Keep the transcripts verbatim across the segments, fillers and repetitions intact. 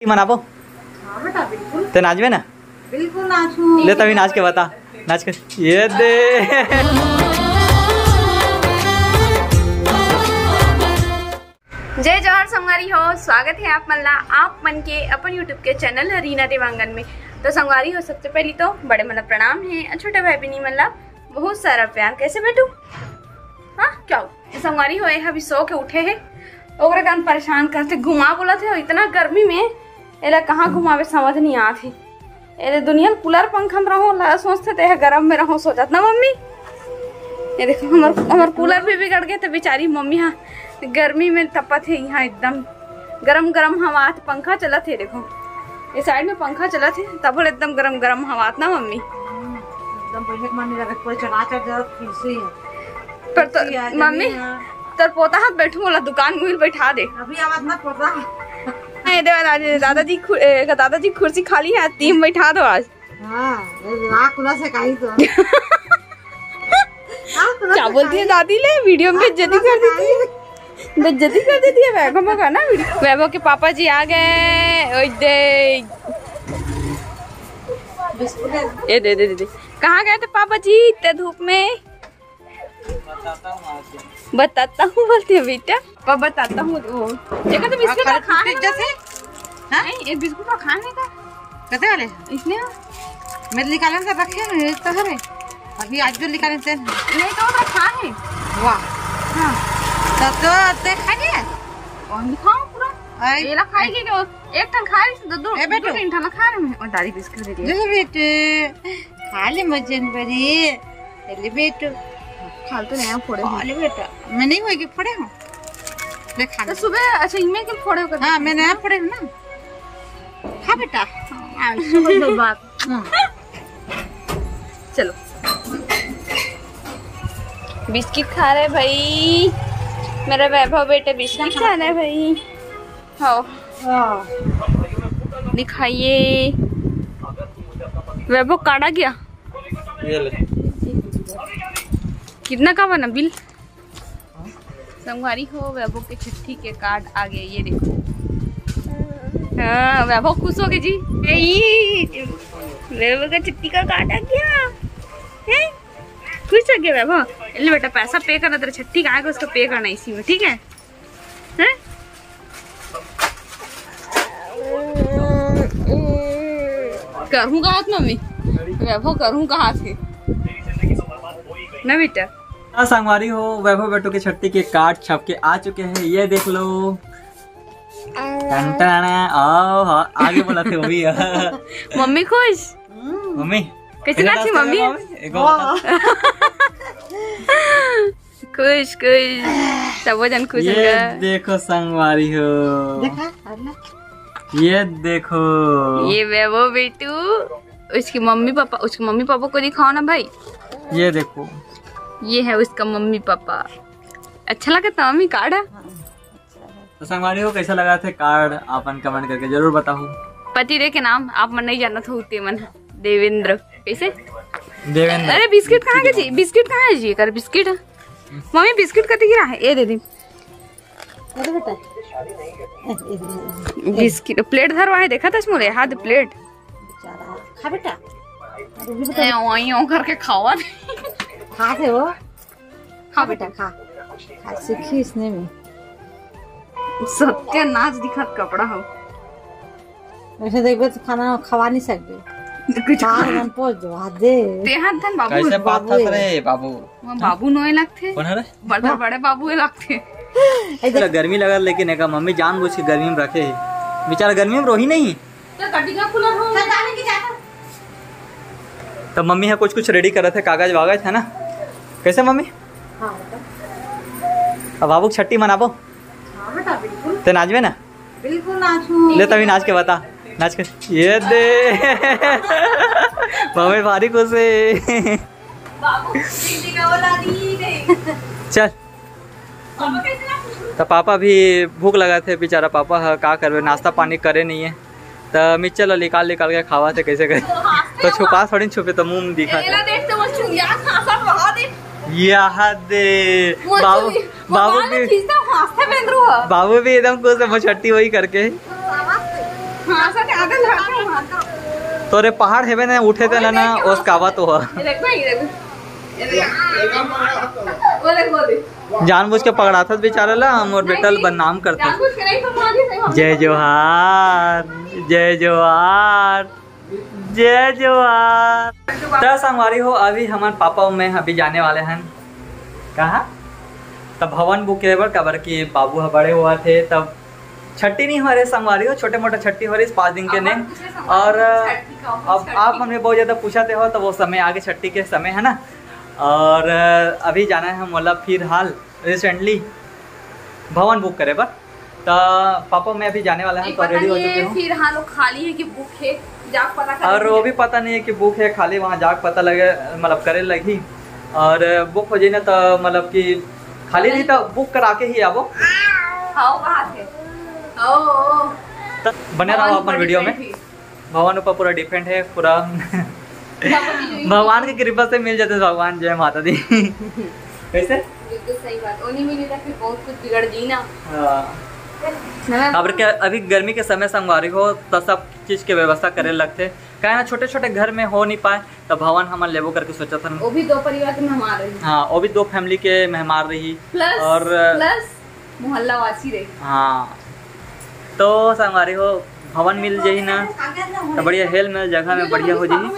मनाबो। हाँ बेटा, बिल्कुल। ते नाचबे ना? बिल्कुल नाचू। ले तभी नाच के बता, नाच के। ये दे। जय जोहार संगवारी हो, स्वागत है आप मन ला, आप मन के अपन YouTube के चैनल रीना देवांगन में। तो संगवारी हो, सबसे पहली तो बड़े मन ला प्रणाम है और छोटे भाई बहिनी मन ला बहुत सारा प्यार। कैसे बेटू? हाँ, क्या हो? संगवारी हो, ये अभी सो के उठे है, ओकरे कारण परेशान करथे, घुमा बोलत हे, इतना गर्मी में एला कहाँ घुमावे समझ नहीं आत हे। एदे दुनिया ल कूलर पंखा में रहो, ला सोचथे ते गरम में रहो, सोचत ना मम्मी। ये देखो, हमर हमर कूलर भी बिगड़ गए, तो बेचारी मम्मी हाँ गर्मी में तपत है यहाँ एकदम। गरम गरम हवा आत, पंखा चलत है। देखो, ये साइड में पंखा चलत है, तब एकदम गरम गरम हवा आत ना मम्मी। एकदम पहले के माने लगे कोई चढ़ा चढ़ जात, फिर से ही है। पर तो फिर से ही आ मम्मी, जानी है। तोर पोता हाथ बैठू, मोला दुकान मुहिल बैठा दे। अभी आवाज ना पोता। नहीं दे, दादाजी, दादाजी खु-, ए, दादाजी कुर्सी खाली है, तीन बैठा दो आज। हाँ, ये राख उला से कहीं तो। क्या बोलती है दादी ले, वीडियो में बेइज्जती कर देती है, बेइज्जती कर देती है वैभव का ना। वीडियो, वैभव के पापा जी आ गए। ओए दे, ये दे दे दे दे। कहाँ गए थे पापा जी इतने धूप में? बताता हूँ बोलती है बेटा, पापा बताता हूँ। वो देखो तो बिस्किट खा जैसे। हाँ? नहीं, एक बिस्कुट का खाने का। कते वाले? इसने? मैं निकालन से रखे हैं, एक तो है। अभी आज जो निकाले थे। नहीं तो वो खा है। वाह। हाँ। तो, तो ते खा गया? और नहीं खाओ पूरा। आई। ये ला खाएगी क्या? एक टन खा रही थी, दो, दो, ए बेटू। दो तीन टन खा रहे हैं। और दादी बिस्कुट दे दिए। दे बेटे, खा ले मजन बरी। ले बेटू। फालतू नहीं फोड़े। खा ले बेटा। मैं नहीं होगी, फोड़े हूँ। ले खा तो ले। सुबह, अच्छा, इनमें क्यों फोड़े हो कर? हाँ, मैं नया फोड़े हूँ ना। खा बेटा। हाँ, सुबह बात। हाँ। चलो, बिस्किट खा रहे भाई, मेरा वैभव बेटे बिस्किट खा रहे भाई। हाँ। हाँ। दिखाइए, वैभव काटा गया। ये ले। कितना का बना बिल? संगवारी हो, वैभव के छट्ठी के कार्ड आ गए, ये देखो। हाँ, वैभव खुश हो गए जी। ए, ये, वैभव का छट्ठी का कार्ड आ गया। हैं? खुश हो गया वैभव? ले बेटा, पैसा पे करना, तेरा छट्ठी का आएगा, उसको पे करना इसी में, ठीक है? हैं? करहूँ कहात मम्मी, वैभव करहूँ कहात है ना बेटा। हाँ संगवारी हो, वैभव बेटू के छट्ठी के कार्ड छप के आ चुके हैं, ये देख लो। टन टन, आओ, हाँ, आगे बोला थे वो भी। मम्मी खुश? मम्मी कैसे कैसे नाची नाचते मम्मी? हो मम्मी? एक और बता। खुश खुश, सबो जन खुश ये होगा। देखो संगवारी हो, देखा, अरे ना। ये देखो, ये वैभव बेटू, उसकी मम्मी पापा, उसके मम्मी पापा को दिखाओ ना भाई। ये देखो, ये है उसका मम्मी पापा। अच्छा लगा था मम्मी कार्ड? तो संगवारी हो, कैसा लगा थे कार्ड, आपन कमेंट करके जरूर बताओ। पति देव के नाम आप मन नहीं जानत हो, ते मन ह। देवेंद्र। कैसे? देवेंद्र। अरे बिस्किट कहाँ के जी? बिस्किट कहाँ है जी? कर बिस्किट। मम्मी बिस्किट कति गिरा है? ये दे दे। अरे बेटा। बिस्किट प्लेट धरवा है, देखा था मोरे हाथ प्लेट। बेचारा। खा बेटा। अरे भी ए, ओई, ओई करके खावा। खा थे वो। खा बेटा, खा। खा, सीखी इसने में। सत्यानाश दिखात कपड़ा हो। वैसे देखबे तो खाना खवा नहीं सकबे। कुछ पार मन पोज दो, हाथ दे। ते हाथ धन बाबू। कैसे पाथस रे बाबू? वो बाबू नोए लगथे। कौन है रे? बड़े, बड़े बाबू लगथे। ऐसे गर्मी लगा, लेकिन एका मम्मी जानबूझ के गर्मी में रखे है। बेचारा गर्मी में रोही नहीं। तो कटिंग कूलर हो। तो मम्मी है कुछ कुछ रेडी करत है, कागज वागज है ना। कैसे मम्मी? हाँ, बेटा। अब बाबू के छट्टी मनाबो। हाँ, बेटा, बिल्कुल। ते नाचबे ना? बिल्कुल नाचू। ले तभी नाच के बता, नाच के। ये दे। मम्मी भारी खुश है। बाबू, दीदी का बोला दी नहीं। चल। तो पापा भी भूख लगा थे, बेचारा पापा ह, का करबे, नाश्ता पानी करे नहीं है, तो मिक्सचर ला निकाल निकाल के खावा थे, कैसे करे। तो छुपा थोड़ी छुपे, तो मुंह में दिखा। एला देख तो वो चुंगिया खासा बहा दे। यहाँ दे। वो बाबू, चुंगी-, वो बाबू बाल भी, खींचता, हंसता बेंदरू ह। बाबू भी एकदम खुश है, मछट्टी वही करके। हाँ, सच, आधा झाड़ के वहाँ का। तोरे पहाड़ हेबे ने उठे तेला ना, ओसकावा तो ह। ये देख ना, ये देख। ये देख। वो देख, वो देख। जानबूझ के पकड़ाथस बेचारा ला, मोर बेटा ल बदनाम करथस। जानबूझ के नहीं, तो मार ही सही, हम जय जोहार, जय जोहार, जय जोहार। त संगवारी हो, अभी हमन पापा अउ मैं अभी जाने वाले हन कहाँ? तब भवन बुक करे बर, काबर कि बाबू ह बड़े होवत हे, तब छट्टी नहीं हो रहे संगवारी हो, छोटे मोटे छट्टी हो रहे पाँच दिन के ने। और अब आप हमने बहुत ज्यादा पूछा थे हो, तो वो समय आगे छट्टी के समय है ना। और अभी जाना है मोला फिलहाल recently भवन बुक करे बर। तो पापा मैं अभी जाने वाला है, तो ready हो चुके हूँ। फिलहाल वो खाली है कि बुक है, जाके पता कर। और वो भी पता नहीं है कि बुक है, खाली वहाँ जाके पता लगे, मतलब करे लगी। और बुक हो जाए ना तो मतलब कि खाली नहीं तो बुक करा के ही आबो। हाँ, वो बात है। ओ, ओ। तो बने रहो अपन video में। भवन ऊपर पूरा depend है, पूरा भगवान की कृपा से मिल जाते भगवान, जय माता दी। कैसे? बिल्कुल सही बात, वो नहीं मिली तो फिर बहुत कुछ बिगड़ जी ना। हाँ। अब क्या, अभी गर्मी के समय संगवारी हो तो सब चीज के व्यवस्था करे लगते, काहे ना छोटे छोटे घर में हो नहीं पाए, तो भवन हमन लेबो करके सोचत हन। वो भी दो परिवार के मेहमान रही। हाँ, वो भी दो family के मेहमान रही। Plus, और plus मोहल्ला वासी रही। हाँ, तो संगवारी हो, भवन मिल जाही ना, तो बढ़िया हेल मेल जगह में बढ़िया हो जाही।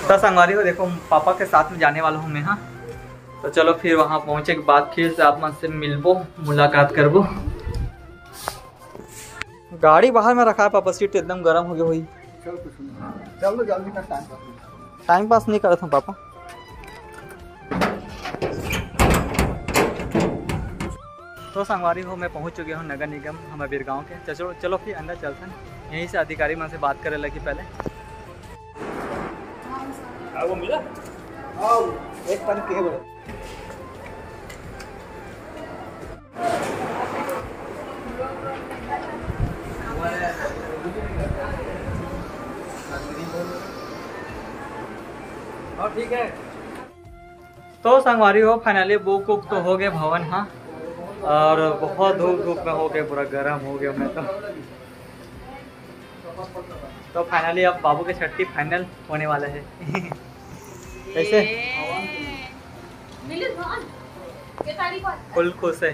तो संगवारी हो, देखो पापा के साथ में जाने वाला हूँ मैं। हाँ, तो चलो फिर वहाँ पहुँचे के बाद फिर से आप मन से मिलबो, मुलाकात करबो। गाड़ी बाहर में रखा है पापा, seat एकदम गर्म हो गई हुई। चल कुछ नहीं, चल लो जल्दी कर, time pass। Time pass नहीं करत हूँ पापा। तो संगवारी हो, मैं पहुँच चुके हूँ नगर निगम हमर बीरगांव के। चलो, चलो फिर अंदर चलते हैं, यहीं से अधिकारी मन से बात करे लगी पहले। वो मिला? आओ, एक पन के बोलो। और ठीक है। तो संगवारी हो, finally book उक तो हो गए भवन, हाँ, और बहुत धूप धूप में हो गए, पूरा गर्म हो गया मैं तो। तो finally अब बाबू के छट्टी final होने वाला है। कैसे? ये मिलिस भवन, के तारीख को? Full खुश है।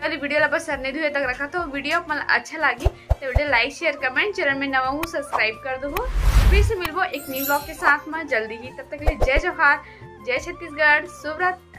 वाली video ला बस सरने धुए तक रखा, तो video अपन अच्छा लागी तो video like, share, comment, channel में नवा हूँ subscribe कर दो। फिर से मिलबो एक new vlog के साथ में जल्दी ही, तब तक के लिए जय जोहार, जय छत्तीसगढ़, शुभ रात्रि।